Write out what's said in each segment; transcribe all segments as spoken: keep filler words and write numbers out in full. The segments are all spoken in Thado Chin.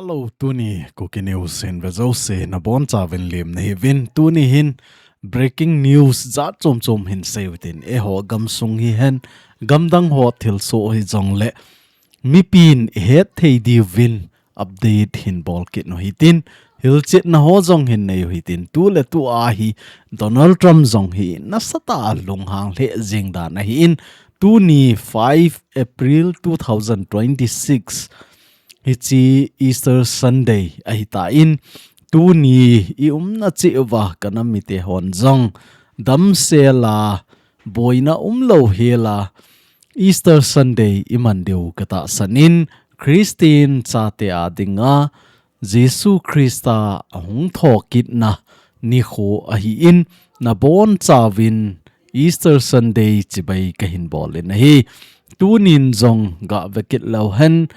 Hello, tuni Kuki News hin ve jouse nabonchauvin lemna hiuvin. Tuni hin breaking news jat chom chom hin seiyu hitin, eiho gamsung hihen, gamdang ho thilsoh hijongle mipin ihet thei diuvin update hin bol kit u hitin, hilchetna ho jong hin neiyu hitin. Tule tua hi Donald Trump jong hi nasatah a lunghang lheh jeng dan ahin, tuni five April two thousand twenty-six, hiche Easter Sunday ahitan, tuni i umna cheh uva kanam mite hon jong damsel a, boina umlou hel a, Easter Sunday iman diu katahsan in, Christian chate a dinga Jesu Christa ahung thokitna nikho ahin, nabonchauvin Easter Sunday chibai kahin bol in ahi. Tunin jong gah vekit leuhen,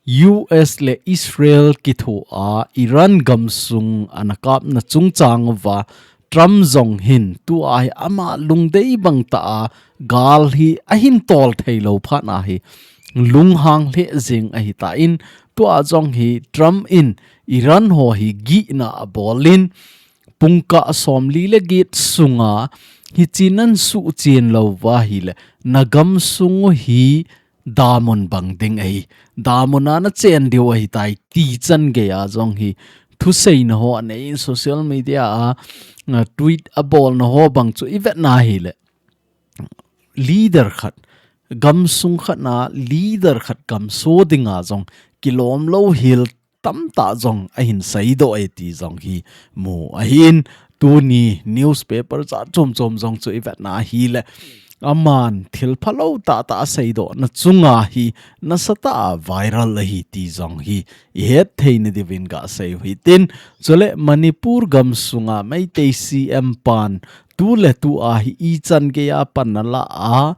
U S le Israel kithoa Iran gamsung ana kapna chungchang uva Trump jong hin tua hi ama lungdei bang tah a gal hi ahin tol theilou phat ahi, lunghang lheh jeng ahitan, tua jong hi Trump in Iran ho hi gihna abol in, pungkah somli le get sunga hiche nan suhchen lou uva ahile, nagamsung u hi damun bang ding ahi, damun a nachen diu ahitai ti chan geiya jong hi thuseina ho anei in, social media a, a tweet abolna ho bang chu ivetna ahile, leader khat, gamsung khat na leader khat gamso dinga jong kilom lou hel tamtah jong ahin seidoh e ti jong hi mu ahin, tuni newspaper jat chom chom jong chu ivetna ahile, aman thil phalou tahtah aseidohna chunga hi nasatah a viral ahi ti jong hi ihet theina diuvin gah seiyu hitin. Chule Manipur gamsunga Meitei C M pan tuletua hi ichan geiya pan ala a,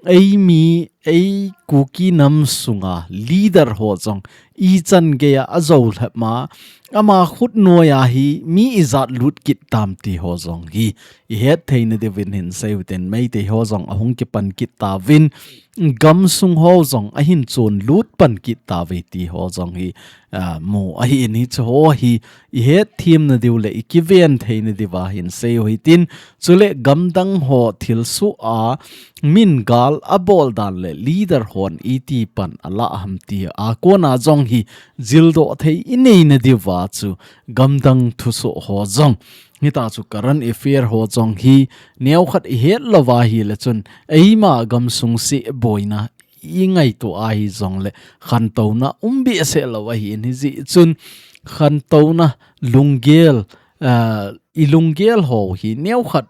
eimi, ei Kuki nam sunga leader ho jong ichan geiya ajou lhep ma, ama khutnoiya hi mi ijat lut kit tam ti ho jong hi ihet theina diuvin hin seiyu hitin, Meitei ho jong ahung kipan kit tauvin, gamsung ho jong ahin chon lut pan kit tauve ti ho jong hi, a, mu ahin, hiche ho hi ihet themna diu le ikiven theina diuva hin seiyu hitin. Chule gamdang ho thilsoh a min gal abol dan le leader hon iti pan alah ham ti a kona jong hi jildoh thei ineina diuva chu gamdang thusoh ho jong, hitia chu current affair ho jong hi neokhat ihet louva ahile chun, eima gamsung seh boina ingaito ahi jongle khantouna um behseh lou ahin, hijeh chun khantouna lunggel, ah, ilunggel ho hi neokhat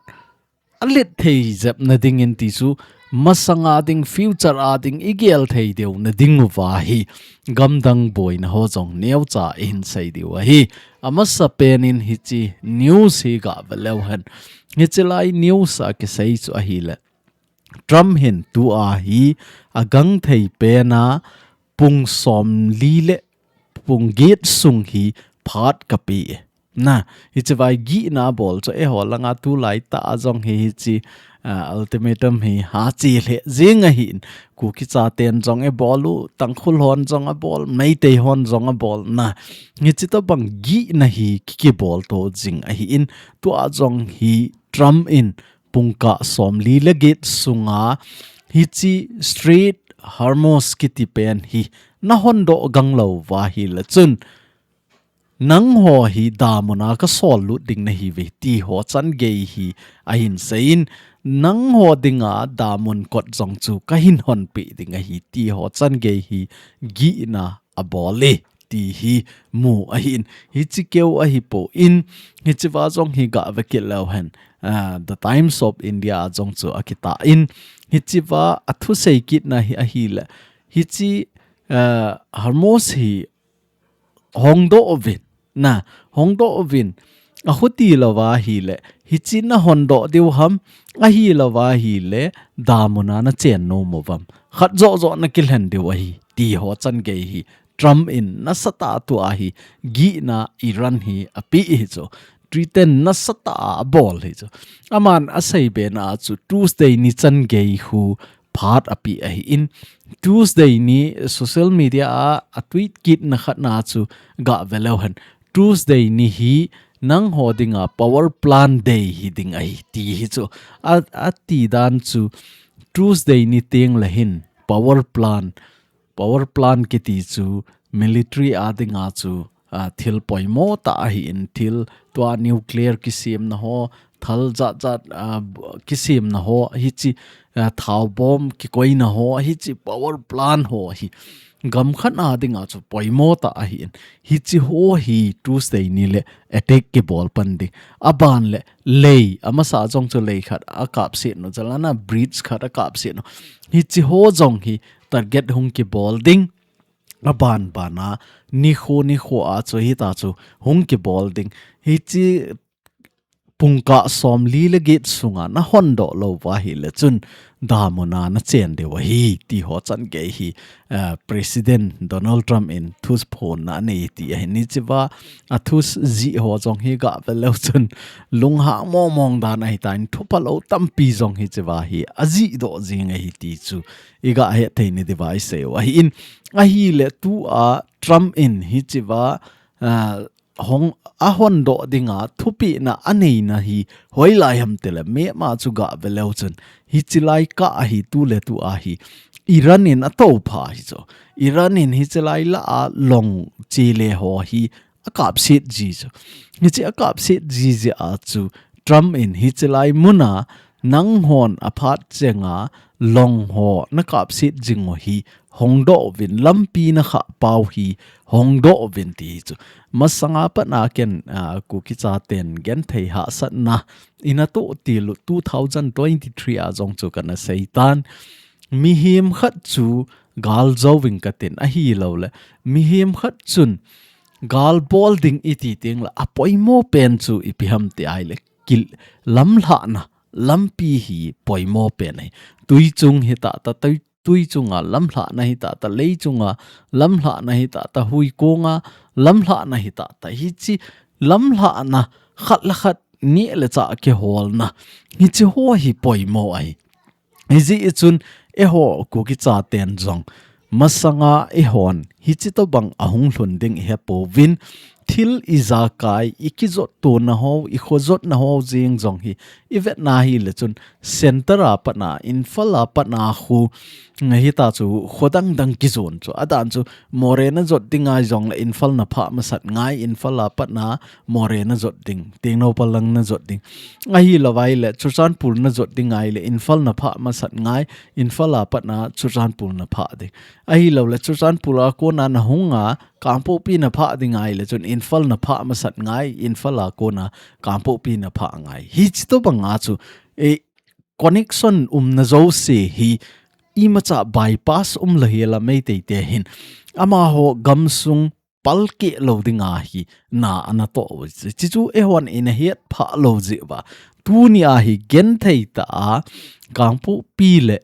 alet thei jepna dingin ti chu masanga ding, future a ding igel thei deuna dinguva hi gamdang boina ho jong neocha ihin sei diu ahi. Amasapen in hiche news hi gah ve leuhen, hiche lai news a kisei chu ahile, Trump hin tua hi agangthei pena pung somli le pung get sung hi phat kapeh e. Na, hiche vai gihna abol chu eiho langa tulai tah a jong hi hiche, ah, ultimatum hi hache lheh jeng ahin, Kuki chaten jong abol u, Tangkhul hon jong abol, Meitei hon jong abol na, hiche tobang gihna hi ki, kibol to jing ahin, tua jong hi Trump in pungkah somli le get sunga hiche Strait Hormuz kiti pen hi nahondoh ganglouva ahile chun, nangho hi damuna kasol lut ding nahiuve ti ho chan gei hi ahin seiyin, nangho dinga damun kot jong chu kahin honpeh ding ahi ti ho chan gei hi gihna abol e ti hi mu ahin, hiche keu ahipon, hicheva jong hi gah vekit leuhen, ah, The Times of India a jong chu akitah in, hicheva athusei kitna hi ahile, hiche, ah, Hormuz hi hongdoh uvin, na, hongdoh uvin, ahuti louva ahile hiche nahondoh diu ham, ahilouva ahile damuna nachen nom uvam, khat joh joh nakilhen diu ahi ti ho chan gei hi Trump in nasatah a tua hi gihna Iran hi apeh hi chu, threaten nasatah a abol hi chu. Aman asei bena chu Tuesday ni chan gei khu phat api ahi in. Tuesday ni social media a, a tweet kit na khat na chu ga veleu hen. Tuesday ni hi nangho dinga power plant day hi ding ahi ti hi chu. A, a ti dan chu Tuesday ni teng le hin power plant, power plant kiti chu military a dinga chu, a, thil poimo ta ahi in thil tua nuclear kisemna ho, thal jat jat, a, b-, kisemna ho, hichi, a, thao bomb kikoina ho, hichi power plant ho hi gam khat a dinga chu poimo ta ahi in. Hichi ho hi Tuesday ni le attack kibol pan ding. A ban le lei, a masa jong chu lei khat a kapset nu, chalana bridge khat a kapset nu. Hichi ho jong hi target hung kibol ding. A ban ban a, nikho nikho a chu hita chu hung kibol ding. Hichi pungkah som li le get sunga na hon doh lou va hi le chun damuna na chen deu ahi ti ho chan gei hi, eh, President Donald Trump in thuphon na nei ti ahi ni chiva a thus ji ho jong hi ga veleu chun lunghang mong mong dan ahi ta in thupha lou tampi jong hi chiva hi a ji doh jing ahi ti chu i ga he thei ni device sei u ahi in ahi le tu a Trump in hi chiva, ah, hong a hon doh dinga thupina a neina hi hoilai ham tile me ma chu ga veleu chun hichi lai ka ahi tu le tu ahi Iran in a to pha hi chu Iran in hichi lai la a long chile ho hi a kapset ji chu hichi a kapset ji ji a chu Trump in hichi lai muna nanghon a phat chenga long ho na kapset jing u hi hong doh vin lampi na kha pau hi hong doh vin ti chu. Masanga pat na ken, ah, Kuki chaten genthei hahsatna ina to ti lu two thousand twenty-three a jong chu kana sei tan. Mihem khat chu gal jo ving ka tin ahi lo le. Mihem khat chun gal bol ding i ti ting la a poimo pen chu i pi ham ti ai le kil lamlhahna lampi hi poimo pen ai. Tui chung hi ta ta tui tui chunga lamlhahna hi ta ta, lei chunga lamlhahna hi ta ta, hui konga lamlhahna hi ta ta, hichi lamlhahna khat le khat ni le cha kiholna. Hichi ho hi poimo ai. Hiji i chun eiho Kuki chaten jong masanga eihon hichi to bang a hung lhun ding i he pouvin thil i jakai, i kijot tona ho, i khojotna ho jing jong hi i vetna hi le chun center a pat na, Imphal a pat na khu, nga hi ta chu kho dang dang kijon chu. A dan chu Moreh na jot ding ngai jong le Imphal na phah masat ngai, Imphal a pat na Moreh na jot ding, Tengnoupal lang na jot ding. Ahi lo vai le Churachandpur na jot ding ngai le Imphal na phah masat ngai, Imphal a pat na Churachandpur na phah ding. Ahi lo le Churachandpur a kona na hung a, Kangpokpi na phah ding ngai le chun Imphal na phah masat ngai, Imphal a kona Kangpokpi na phah ngai. Hichi to bang a chu, e, connection umna jouse hi imacha bypass um la hi la Meitei te hin. Amaho gamsung palkeh lo ding a hi na ana to u. Chi chu eihon ina het pha lo ji va. Tuni a hi genthei ta a Kangpokpi le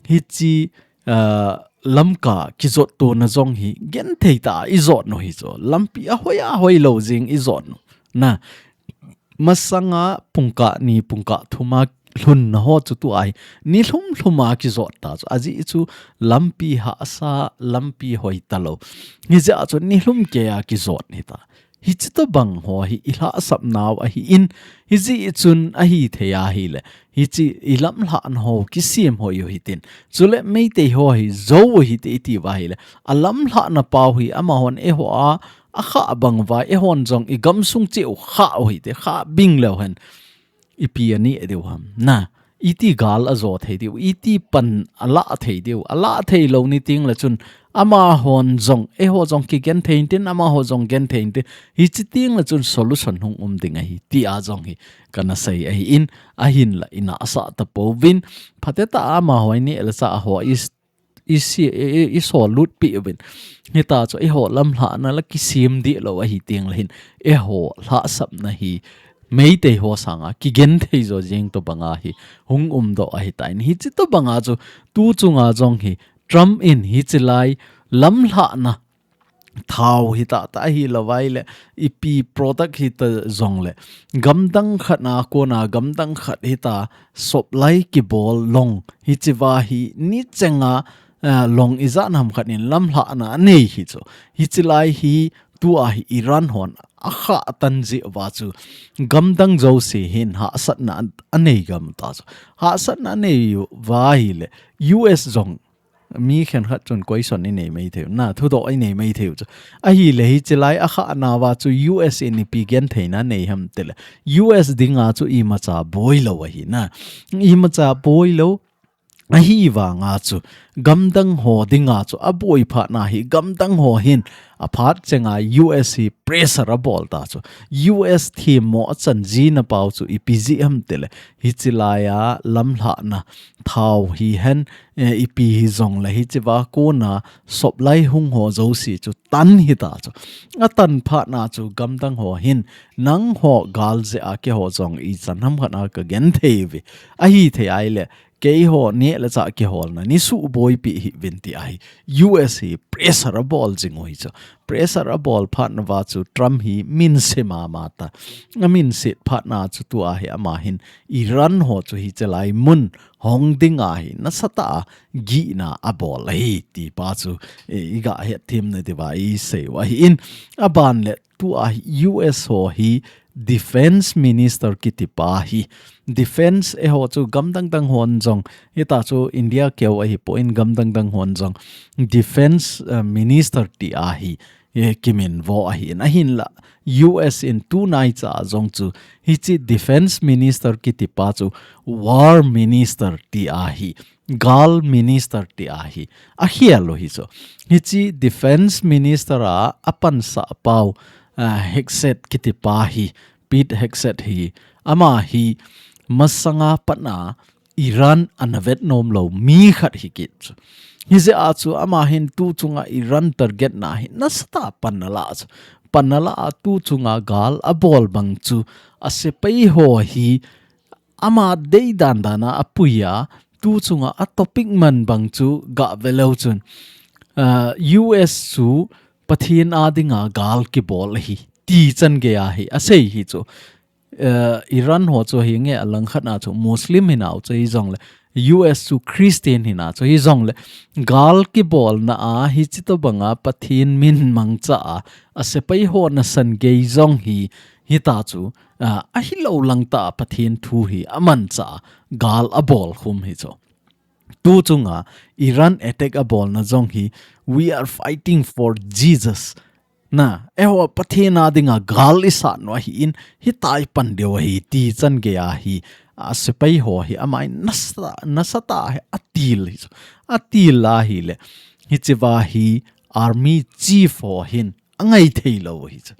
hichi, ah, Lamka kijot tona jong hi genthei ta a i jot nu hi chu. Lampi a hoi a hoi lo jing i jot nu. Na, masanga pungkah ni pungkah thum a lhunna ho chu tu ai. Ni lhum lhum a kijot ta chu. Aji chu lampi hahsa, lampi hoi ta lo. Hijeh a chu ni lhum kei a kijot ni ta. Hichi to bang ho hi i lhahsap nau ahi in. Hiji i chun ahi thei ahi le. Hichi i lamlhahna ho kisem ho yo hitin. Chule Meitei ho hi jo u hite i ti va hi le. A lamlhahna pau hi amahon eiho a a kha bang va, eihon jong i gamsung cheh u kha u hite, kha bing leu hen. Ipi ani e deu ham. Na, iti gal a jo thei deu, iti pan a la thei deu, a la thei lo ni ting le chun, amahon jong, eiho jong kigenthei intin, amaho jong genthei intin, hichi ting le chun solution hung um ding ahi, ti a jong hi, kana sei ahi in, ahin la ina asa ta pouvin, phate ta amaho ni le cha ho is i si, i, i, i sol lut pi uvin. Hita chu eiho lamlhahna la kisem di lo ahi ting le hin. Eiho lhahsapna hi Meitei ho sanga kigenthei jo jing to banga hi hung um doh ahi ta in. Hichi to banga chu tu chunga jong hi Trump in hichi lai lamlhahna thao hita ta ahi lou vai le, ipi product hita jong le, gamdang khat na kona gamdang khat hita supply kibol long hichi va hi ni chenga, eh, long ijat ham khat in lamlhahna anei hi chu. Hichi lai hi tua hi Iran hon akha tan ji va chu gamdang jouse hin hahsatna anei gam ta chu. Hahsatna anei va hi le U S jong mi khen khat chun question inei mai thei u. Na, thudoh inei mai thei u chu. Ahi le hichi lai akha na va chu U S in ipi gentheina nei ham ti le. U S dinga chu imacha boi lou ahi na. Imacha boi lou. Ahi vanga chu gamdang ho dinga chu aboi phat na hi gamdang ho hin aphat chenga U S hi pressure abol ta chu. U S themmo achan jina pau chu ipi ji ham ti le. Hichi lai a lamlhahna thao hi hen, eh, ipi hi jong le hichi va kona supply hung ho jouse chu tan hita chu. Atan phat na chu gamdang ho hin nangho gal jeh a keiho jong ichan ham khat a kagenthei uve. Ahi thei ai le keiho neh le chah kiholna ni suhboipi hih uvin ti ahi. U S hi pressure abol jing u hi chu. Pressure abol phat na va chu Trump hi minse mama ta. Aminse phat na chu tua hi ama hin Iran ho chu hichi lai mun hong dinga hi nasatah a gihna abol ahi ti pa chu, eh, iga hetthem na ti va isei u ahi in. Aban le tua hi U S ho hi Defense Minister kiti pa hi. Defense eiho chu gamdang dang hon jong, hita chu India keu ahi poi in gamdang dang hon jong Defense, eh, Minister ti ahi, eh, kiminvo ahi in. Ahin la U S in tunai cha jong chu hichi Defense Minister kiti pa chu War Minister ti ahi. Gal Minister ti ahi. Akhel u hi chu. Hichi Defense Minister a apansa pau, ah, Hegseth kiti pa hi, Pete Hegseth hi. Ama hi masanga pat na Iran ana vet nom lou mi khat hi kit chu. Hijeh a chu ama hin tu chunga Iran target na hi nasatah a pan ana la chu. Pan ana la a tu chunga gal abol bang chu asepai ho hi ama deidan dan a apui a, tu chunga atopic man bang chu gave leu chun, ah, U S chu Pathen a dinga gal kibol ahi ti chan gei ahi, asei hi chu. Ah, Iran ho chu hinge alangkhat na chu Muslim hinau chu hijongle, U S chu Christian hina chu hijongle, gal kibolna a hichi tobanga Pathen min mangcha a, asepai ho nasan gei jong hi, hita chu, ah, ahilou lang tah a Pathen thu hi amancha a gal abol khum hi chu. Tu chunga Iran attack abolna jong hi, "We are fighting for Jesus." Na, eiho Pathen a dinga gal isat u ahi in, hitia ipan diu ahi ti chan gei ahi, asepai ho hi ama in nasa, nasatah a hi atil hi chu. Atil ahile, hichi va hi army chief ho hin angai thei lou hi chu.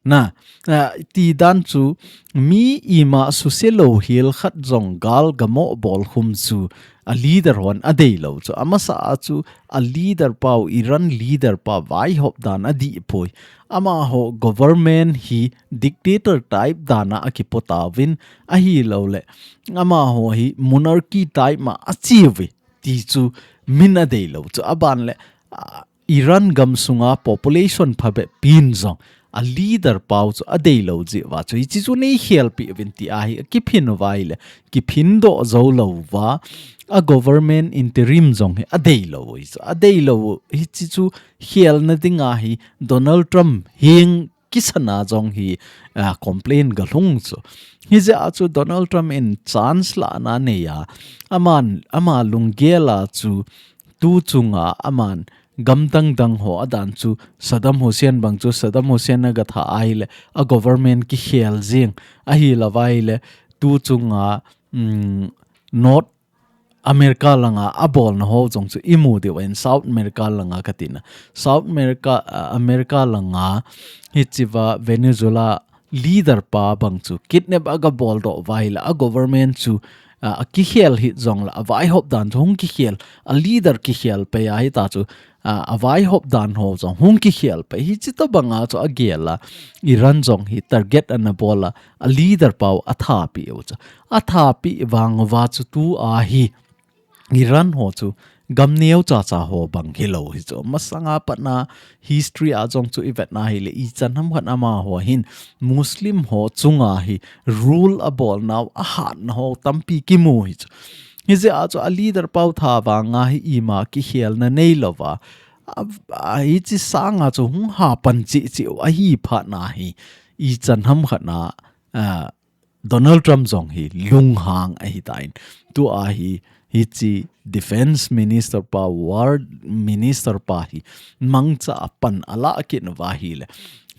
Na, ah, ti dan chu mi ima suse lou hel khat jong gal gamo bol khum chu a leader hon adei lou chu. Amasa a chu a leader pau, Iran leader pa vaihop dan adih poi. Amaho government hi dictator type dan a akipo tauvin, ahilouleh amaho hi monarchy type ma achi uve ti chu min adei lou chu. Aban le, ah, Iran gam sunga population phabep pen jong a leader pau chu adei lou jeh uva chu, hichi chu nei khelpi uvin ti ahi, akiphin uva ahile, kiphin doh jou lou uva, a government interim jong hi adei lou u hi chu. Adei lou u hichi chu khelna dinga hi Donald Trump heng kisana jong hi, ah, complain galhung chu. Hijeh a chu Donald Trump in chance lahna anei a, aman, ama lunggel a chu tu chunga aman gamdang dang ho adan chu Saddam Hussein bang chu Saddam Hussein agatha ahile a government kikhel jing, ahilou ahile tu chunga, um, North America langa abolna ho jong chu imu diu ahin, South America langa katina. South America, ah, America langa hichi va Venezuela leader pa bang chu kidnap agabol doh uva ahile a government chu, ah, akikhel hih jongle avaihop dan chu hung kikhel, a leader kikhel pei a hita chu, ah, avaihop dan ho jong hung kikhel pei. Hichi tobanga chu agel a, Iran jong hi target ana bol a, a leader pau athapi u chu. Athapi vang uva chu tua hi Iran ho chu gam neocha cha ho bang hilou hi chu. Masanga patna history a jong chu i vetna hile, ichan hamkhat amaho hin Muslim ho chunga hi rule abolnau ahatna ho tampi kimu hi chu. Hijeh a chu a leader pau tha vanga hi ima kikhelna neilouva, a, a, hiche sanga chu hung hapan cheh cheh u ahi phatna hi, ichan hamkhat na, a, Donald Trump jong hi lunghang ahitan. Tua hi, hiche Defense Minister pa, War Minister pa hi mangcha a pan alah kit uva ahile,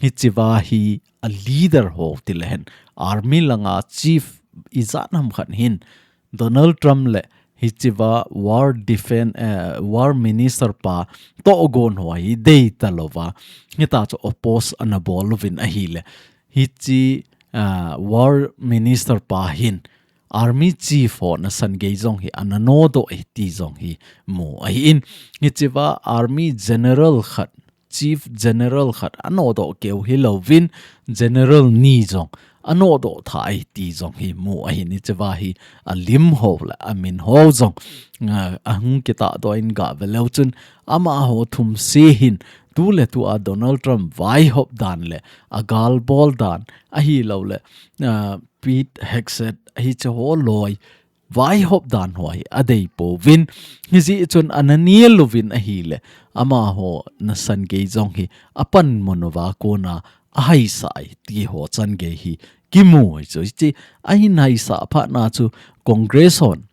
hichea hi a leader ho tilehen, army langa chief ijat hamkhat hin Donald Trump le hichea War Defense, eh, War Minister pa tohgon ho hi deitalouva, hitachu oppose ana bol uvin ahile, hiche, ah, War Minister pa hin Army Chief ho nasan gei jong hi ana nodoh e ti jong hi mu ahin. Hichea Army General khat, Chief General khat anodoh keu hilouvin, General ni jong anodoh tha e ti jong hi mu ahin. Hichea hi alim ho le amin ho jong, ah, ahung kitahdoh in gave leu chun, amaho thumse hin tuletua Donald Trump vaihop dan le agalbol dan ahilouleh, ah, Pete Hegseth hiche ho loi vaihop dan ho hi adeipouvin. Hijeh chun ana nel uvin ahile, amaho nasan gei jong hi apanmun uva kona ahaisah e ti ho chan gei hi kimu hi chu. Hiche ahin haisah phatna chu Congress hon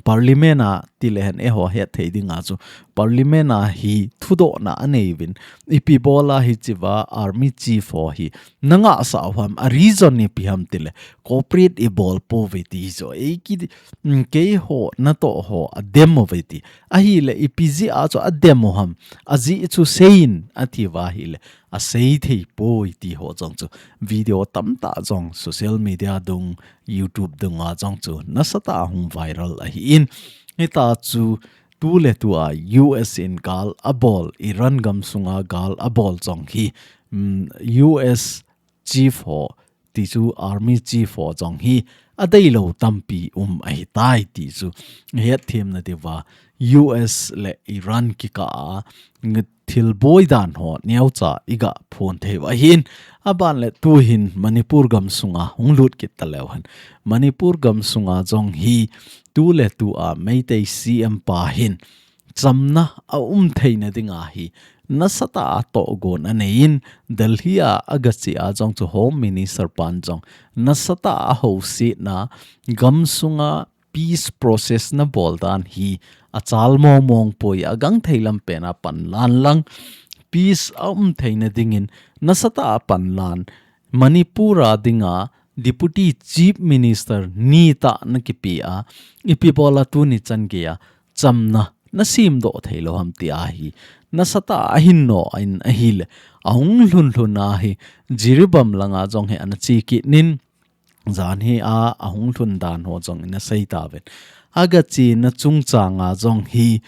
Parliament a tilehen eiho hetthei dinga chu Parliament a hi thudohna aneiuvin, ipi bola hichea Army Chief ho hi nangahsah u ham, a reason ipi ham tile, cooperate ibol pouve ti hi chu. Eiki, mm, keiho natoh ho adem uve ti. Ahile ipi jeh a chu adem u ham, ajeh chu seiyin atiuva ahile, asei theipoi ti ho jong chu video tamtah jong social media dung, YouTube dunga jong chu nasatah a hung viral ahin. Hitachu tuletua U S in gal abol, Iran gamsunga gal abol jong hi, mm, U S Chief ho, tichu Army Chief ho jong hi adeilou tampi um ahitai ti chu hetthemna diuva, U S le Iran kikah a thilboi dan ho neocha iga phon theiu ahin. Aban le tuhin Manipur gamsunga hung lut kit taleu hen, Manipur gamsunga jong hi tuletua Meitei C M pa hin chamna aum theina dinga hi nasatah a tohgon aneiyin, Delhi a agachea jong chu Home Minister pan jong nasatah a ahousetna, gamsunga peace process nabol dan hi achal mongmong poi, agangthei lam pena panlan lang, peace aum theina dingin nasatah a panlan, Manipur a dinga Deputy Chief Minister nitah nakipea, ipi bola tuni chan geia chamna nasemdoh theilou ham tia hi nasatah a ahin nodoh in ahile, ahung lhun lhun a hi Jiribam langa jong hi ana che kit in, jan hi a ahung lhun dan ho jong ina sei tauvin. Agachena chungchanga jong hi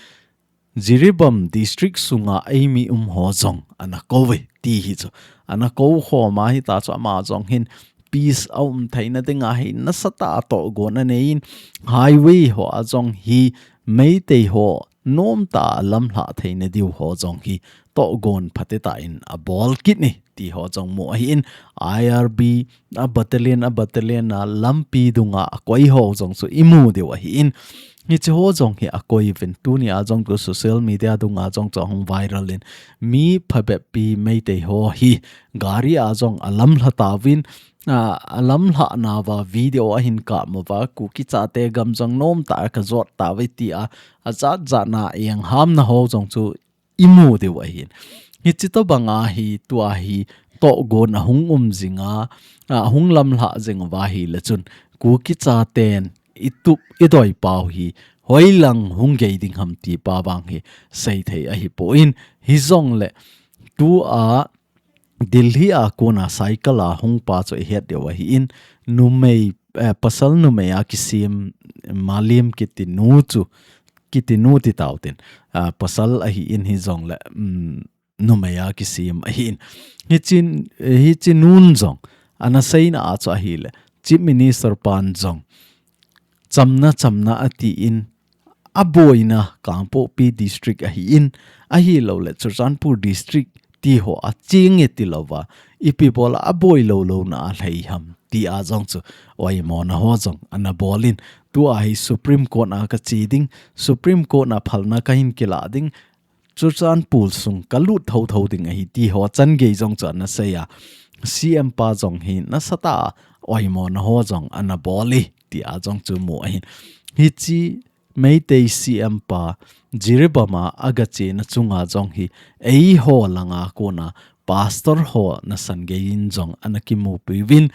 Jiribam District sunga eimi um ho jong ana kouve ti hi chu. Ana kou khoma hitachu ama jong hin peace aum theina dinga hi nasatah a tohgon aneiyin, highway hoa jong hi Meitei ho nomtah a lamlhah theina diu ho jong hi tohgon phatecha in abol kit e ti ho jong mu ahin, I R B a battalion, a battalion a lampi dunga akoi ho jong chu imu diu ahin. Hiche ho jong hi akoiuvin, tunia jong chu social media dunga jong chu ahung viral in, mi phabep pi Meitei ho hi gari a jong alamlha tauvin, a, alamlhah nauva video ahin kap uva, Kuki chate gam jong nomtah a kajot tauve tia, ajat jat na enghamna ho jong chu imu diu ahin. Hiche tobanga hi tua hi tohgon ahung um jinga, a, ahung lamlhah jing uva ahile chun, Kuki chaten itup idoi pau hi hoilang hung gei ding ham ti pa vang hi seithei ahipoi. Hijongle tua Delhi a kona cycle a hung pa chu ihet diu ahin, numei, eh, pasal numei a kisem Malim kiti nu chu, kiti nu ti tautin, ah, pasal ahin hijongle, um, numei a kisem ahin. Hiche, hiche nun jong ana seina a chu ahile, Chief Minister pan jong chamna, chamna atin, aboina Kangpokpi District ahin, ahilouleh Churachandpur District ti ho a ching e ti louva, ipi bola aboi lou louna a lhei ham ti a jong chu oimona ho jong ana bol in, tua hi Supreme Court a ka che ding, Supreme Court a phalna ka hin kila ding, Churachandpur sung ka lut tho tho ding ahi ti ho chan gei jong chu ana sei a. C M pa jong hi nasatah a oimona ho jong ana bol e ti a jong chu mu ahin. Hichi Meitei C M pa Jiribam a aga chena chunga jong hi eiho langa kona pastor ho nasan gei in jong ana kimupi uvin,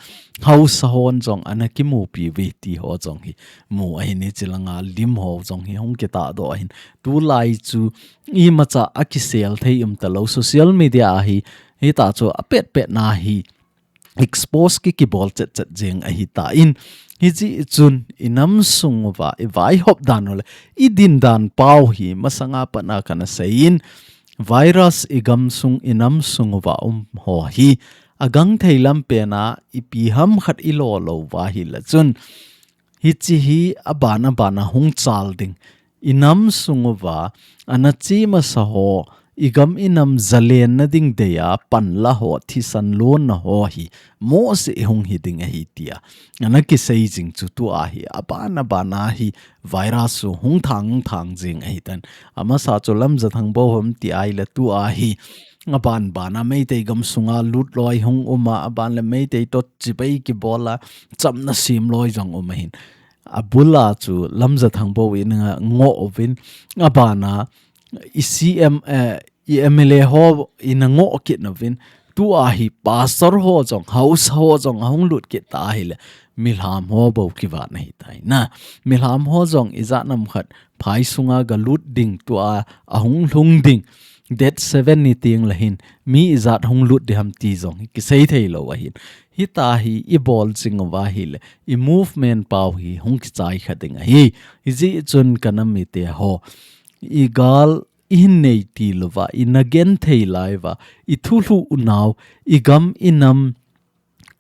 haosa hon jong ana kimupi uve ti ho jong hi mu ahin, hichi langa lim ho jong hi hung kitah doh ahin. Tulai chu imacha a kisel thei um talou, social media a hi, hita chu a pet pet na hi expose ki kibol chet chet jeng ahi ta in, hichi chun i nam sung uva i vaihop dan u le i din dan pau hi masanga pat na kana sei in, virus i gam sung i nam sung uva um ho hi a gang thei lam pen a ipi ham khat i lo lou va hi le chun, hichi hi aban aban a hung chal ding. I nam sung uva ana che masa ho, i gam i nam zalenna ding dei a panla ho, thisan lonna ho hi mohseh hung hi ding ahi tia ana kisei jing chu tua hi aban aban a hi virus u hung thang thang jing ahi tan. Amasa chu Lamjathang Bohom ti ai le tua hi aban ban a Meitei gam sunga lut loi hung um a, aban le Meitei toh chibai kibol a, chamna sem loi jong um ahin. Abul a chu Lamjathang Bohom in a ngoh uvin, aban a i C M, eh, i M L A ho in a ngoh kit uvin, tua hi pastor ho jong, haosa ho jong ahung lut kit ta hi le, milham ho bou kivat na hi tai na. Milham ho jong ijat nam khat phai sunga ga lut ding, tua ahung lhung ding, date seven ni teng le hin mi ijat hung lut ding ham ti jong hi kisei thei lou ahin. Hita hi i bol jing uva hi le, i movement pau hi hung kichai kha ding ahi. Hijeh chun ka nam mite ho, i gal i hin nei ti louva, i na gen thei lai uva, i thulhuh u nau, i gam i nam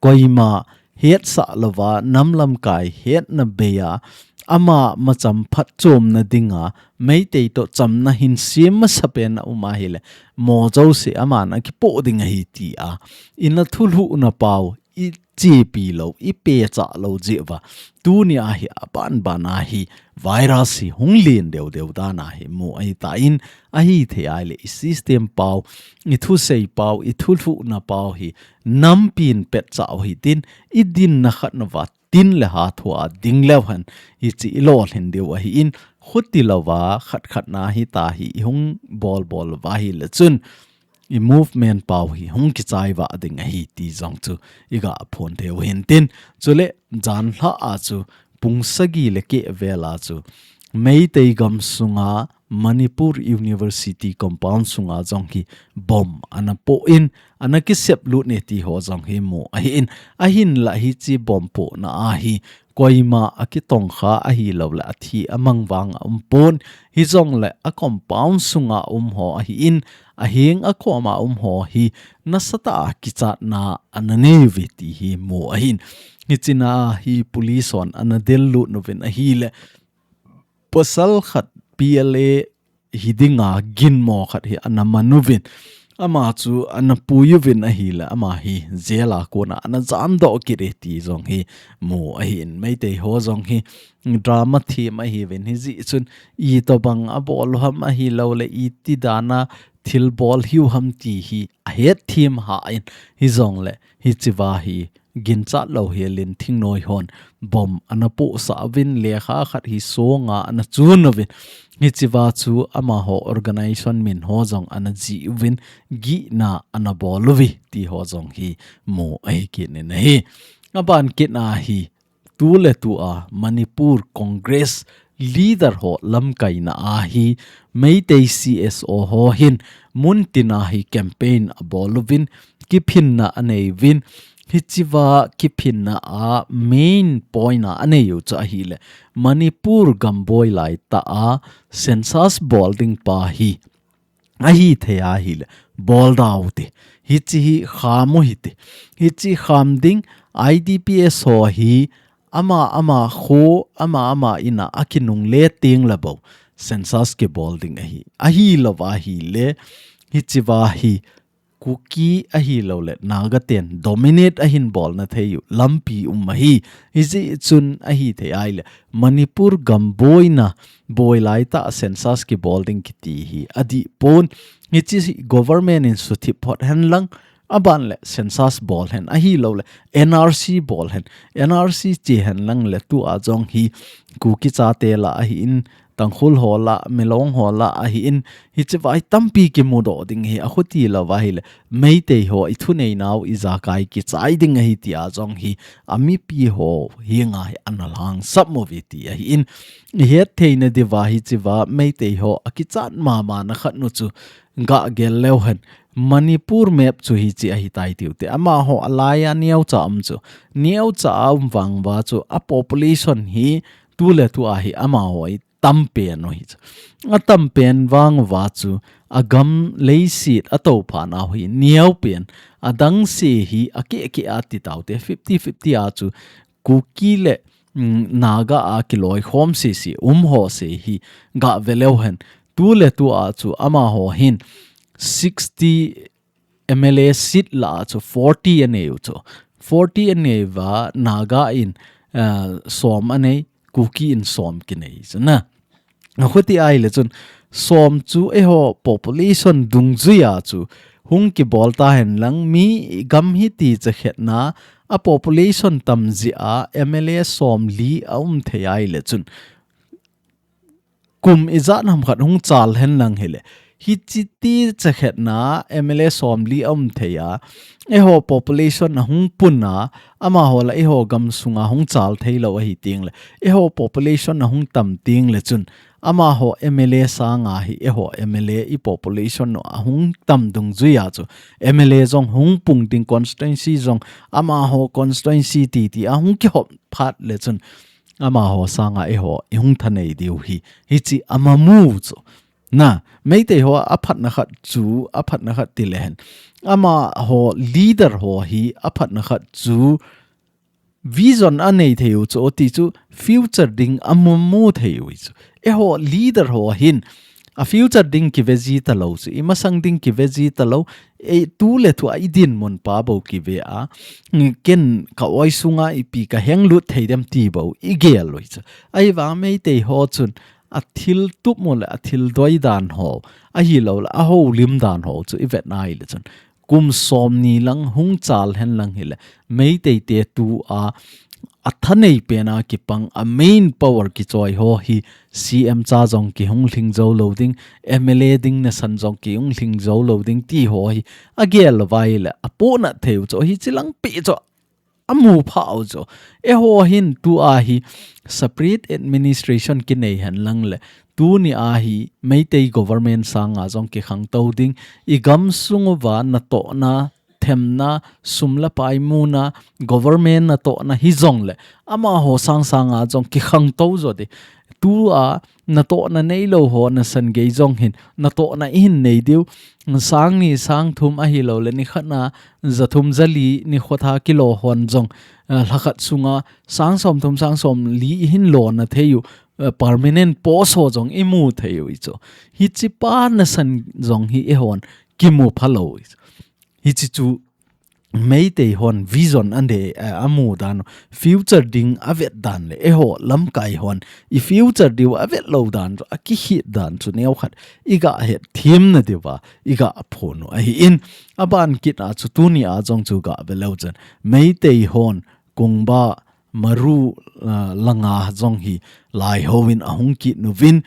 koima hetsah louva, nam lamkai hetna bei a, ama macham phatchomna dinga, Meitei toh chamna hin sem masa pen a um ahi le, mo jouse aman a kipoh ding ahi ti a, i na thulhuh na pau, i chepi lou, i pehcha lou jeh uva, tuni a hi aban ban a hi virus hi hung len deu deu dan a hi mu ahi ta in, ahi thei ai le i system pau, i thusei pau, i thulhuhna pau hi nampin petcha u hitin, i dinna khat na uva tin le ha thua ding leu hen, hichi i lolhin diu ahi in, khuti louva khat khat na hita hi i hung bol bol uva hi le chun, i movement pau hi hung kichai va ding ahi ti jong chu i ga phon thei u hintin. Chule janhi a chu pung sagi le keh vel a chu Meitei gam sunga Manipur University compound sunga jong hi bomb ana poh in, ana kisep lut ne ti ho jong hi mu ahi in, ahinla hichi bomb pohna a hi koima a kitongkha ahilouleh a thi a mang vang a um pon. Hijongle a compound sunga um ho ahi in, a heng a kom a um ho hi nasatah a kichatna ana nei uve ti hi mu ahi in. Hichi na hi police hon ana del lut uvin ahi le, pasal khat P L A hi dinga ginmo khat hi ana man uvin, ama chu ana pui uvin ahi le, ama hi jail a kona ana jam doh kit e ti jong hi mu ahi in. Meitei ho jong hi drama them ahi uvin, hijeh chun itobang a bol u ham ahilouleh iti dan a thil bol hiu ham ti hi a het them ha in, hijongle hichi va hi ginchat lou hel in thingnoi hon bomb ana pohsah uvin, lekha khat hi songa ana chun uvin. Hichi va chu amaho organization min ho jong ana jih uvin, gihna ana bol uve ti ho jong hi mu ahi kit in ahi. Aban kit na hi, tu le tu a Manipur Congress leader ho lamkaina a hi Meitei C S O ho hin mun tin a hi campaign a bol uvin, kiphinna a nei uvin, hichi va kiphinna a main point a a nei u chu ahi le, Manipur gam boi lai tah a census bol ding pa hi ahi thei ahi le, bol da u te. Hichi hi kham u hite. Hichi kham ding, I D P S ho hi ama ama kho, ama ama in a a kinungle teng le bou, census kibol ding ahi. Ahi lou va ahile, hiche va hi Kuki ahi lou le Naga ten dominate ahin bolna thei u lampi um ahi. Hiche chun ahi thei ahile, Manipur gam boina, boi lai ta census kibol ding kiti hi adih pon. Hiche government in suthip phot hen lang, aban le census bol hen, ahi lou le N R C bol hen, N R C che hen lang le tua jong hi Kuki chate lah ahi in, Tangkhul ho lah, Milong ho lah ahi in, hiche va hi tampi kimudoh ding hi, akhuti lou va ahile, Meitei ho i thunei nau i jakai kichai ding ahi tia jong hi, amipi ho hi ngai ana lhangsap mo ve ti ahi in, i het theina diuva hiche va Meitei ho akichat mama na khat nu chu, ga gel leu hen, Manipur map chu hiche ahi tai tiu te. Amaho alai a neocha um chu. Neocha a um vang va chu a population hi tu le tu a hi amaho hi tam pen u hi chu. A tam pen vang va chu a gam leiset a to pha nau hi neo pen. A dang se hi a ke ke a ti tau te fifty fifty a chu Kuki le, mm, Naga a kiloi khom se se um ho se hi ga ve leu hen. Tu le tu a chu amaho hin sixty M L A seat lah a chu forty a nei u chu. Forty a nei va Naga in, ah, som a nei, Kuki in som kinei chu na. Akhuti ahile chun som chu eiho population dungjui a chu hung kibol ta hen lang mi gam hi ti cha khetna a population tam jeh a M L A som li a um thei ahile chun kum ijat ham khat hung chal hen lang hile. Hiche ti cha khetna M L A som li a um thei a. Eiho population a hung pun a, amaho lah eiho gam sunga hung chal thei lou ahi ting le. Eiho population a hung tam ting le chun. Amaho M L A sanga hi eiho M L A i population a hung tam dungjui a chu. M L A jong hung pung ding constituency jong amaho constituency ti ti a hung kihop phat le chun. Amaho sanga eiho i hung thanei diu hi. Hiche amamu chu. Na, Meitei ho a phatna khat chu, a phatna khat ti le hen. Amaho leader ho hi a phatna khat chu vision a nei thei u chu, ti chu future ding a mu mu thei u chu. Eiho leader ho hin a future ding kive ji ta lou chu, i masang ding kive ji ta lou, e tu le tu a i dinmun pa bou kive a, ken ka oi sunga ipi ka heng lut thei dem ti bou i gel u chu. Ahivang Meitei ho chun a thil tup mo le a thil doi dan ho, ahi lou le a holim dan ho chu i vet nai le chun. Kum som ni lang hung chal hen lang hile, Meitei te tu a, a thanei pen a kipang a main power kichoi ho hi C M cha jong kihung lhing jou lou ding, M L A ding nasan jong kihung lhing jou lou ding ti ho hi a gel lou vai le, a puna thei u chu hiche lang pi chu a mu pha u chu. Eiho hin tu a hi separate administration kinei hen lang le, tuni a hi Meitei government sanga jong kikhangtou ding, i gam sung uva natohna, themna, sum le pai muna, government natohna hi jong le, amaho sang sanga jong kikhangtou jo ding. Tu a natohna neilou ho nasan gei jong hin, natohna i hin nei diu. Sang ni, sang thum ahi lou le, ni khat na, ja thum ja li, ni kho tha kilo hon jong, eh, lha khat sunga, sang som thum, sang som li i hin lona thei u, eh, permanent post ho jong i mu thei u i chu. Hiche pa nasan jong hi eihon kimu pha lou i chu. Hiche chu Meitei hon vision a nei, eh, a mu dan, future ding a vet dan le, eiho lamkai hon, i future diu a vet lou dan, a kihit dan chu neo khat, i ga het thim na diu va, i ga phon u ahi in, a ban kit a chu tuni a jong chu ga ve leu chun, Meitei hon, Kongba, Maru, ah, langa jong hi, lai ho in a hung kit nu vin,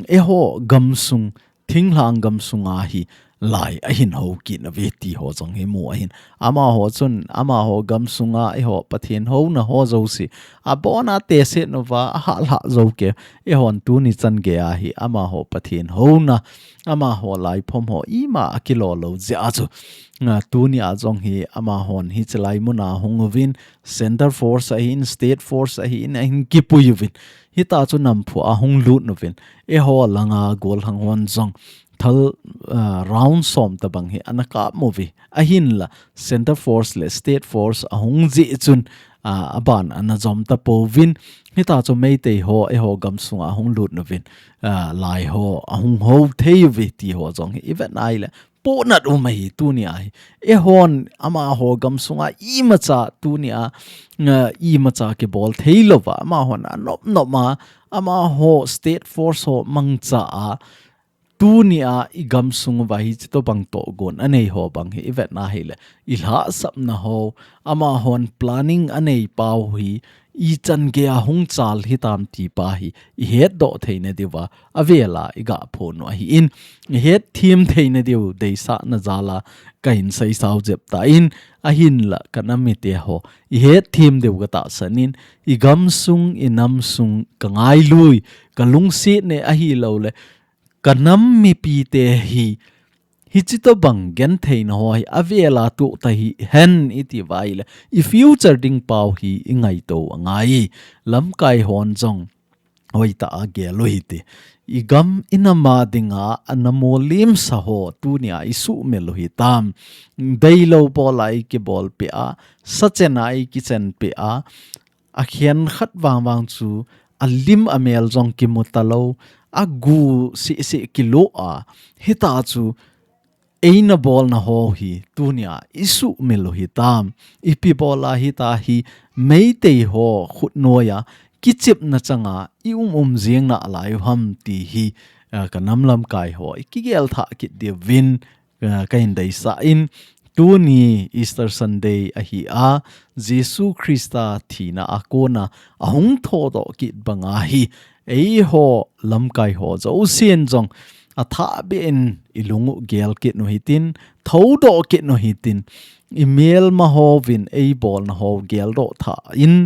eiho gam sung, thinglhang gam sunga hi lai a hin ho kit na ve ti ho jong hi mu ahin. Amaho chun, amaho gam sunga eiho Pathen ho na ho jouse. A bona te se nu va a ha lha jo ke. Eihon tuni chan gei a hi amaho Pathen ho na. Amaho lai phom ho ima a kilo lou jeh a chu. Nga tuni a jong hi amahon hiche lai muna hung uvin. Center force ahin, state force ahin, ahin kipui uvin. Hita chu namphu a hung lut nu vin. Eiho langa gollhang hon jong. Thal, ah, round som tabang hi ana kap mo ve. Ahinla, center force le state force a hung jeh chun, a, aban ana jom tapouvin, hita chu Meitei ho, eiho gamsunga ahung lut nauvin, a, Lai ho, ahung ho thei uve ti ho jong hi, i vet nai le, pohnat um ahi tunia hi. Eihon, amaho gamsunga, imacha tunia, a, imacha kibol thei louva, amahon anop nop a, amaho state force ho mangcha a, tunia i gamsung uva hichi tobang tohgon anei ho bang hi i vet nahile, i lhahsamna ho, amahon planning anei pau hi, ichan geiya hung chal hitam ti pa hi, i hetdoh theina diuva, avela i gah phon u ahin, i hetthem theina diu deisahna jala, kahin seisao jep tan, ahinla ka nam mite ho, i hetthem diu katahsan in, i gamsung, i namsung, ka ngailui, ka lungsetna ahilouleh, ka nam mipite hi, hichi tobang gentheina ho hi, avela tuh ta hihen i ti uva ahile, i future ding pau hi, i ngaito angai, lamkai hon jong, hoitah a gel u hite. I gam i nam a dinga, ana molimsa ho, tunia i suhmil u hitam. Deilou bola i kibolpeh a, sachen a i kichenpeh a, akhen khat vangvang chu, alim amel jong kimu talou, agu sisi kilu a, hita chu, eina bolna ho hi, tunia i suhmil u hitam, ipi bola hita hi, Meitei ho khutnoiya, kichepna changa, i um um jing nalai u ham ti hi, a, ka nam lamkai ho, i kigel thah kit diuvin, a, kahin deisah in, tuni Easter Sunday ahi a, Jesu Christa thina a kona, ahung thodoh kit banga hi, eiho lamkai ho jousen jong, athahbeh in i lung u gel kit u hitin, thodoh kit u hitin, i melma hovin eibolna ho geldoh tha in,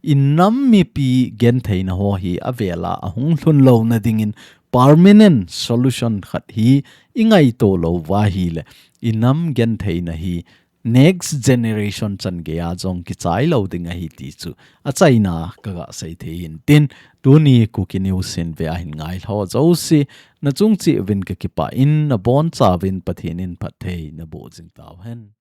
i nam mipi gentheina ho hi avela ahung lhun louna dingin permanent solution khat hi i ngaito lou uva ahile, i nam gentheina hi next generation chan geiya jong kichai lou ding ahi ti chu achaina ka gah sei thei in tin, tuni Kuki News in ve ahin ngai ho jouse, na chung cheh uvin ka kipah in, na boncha uvin Pathen in phattheina boh jing tauhen.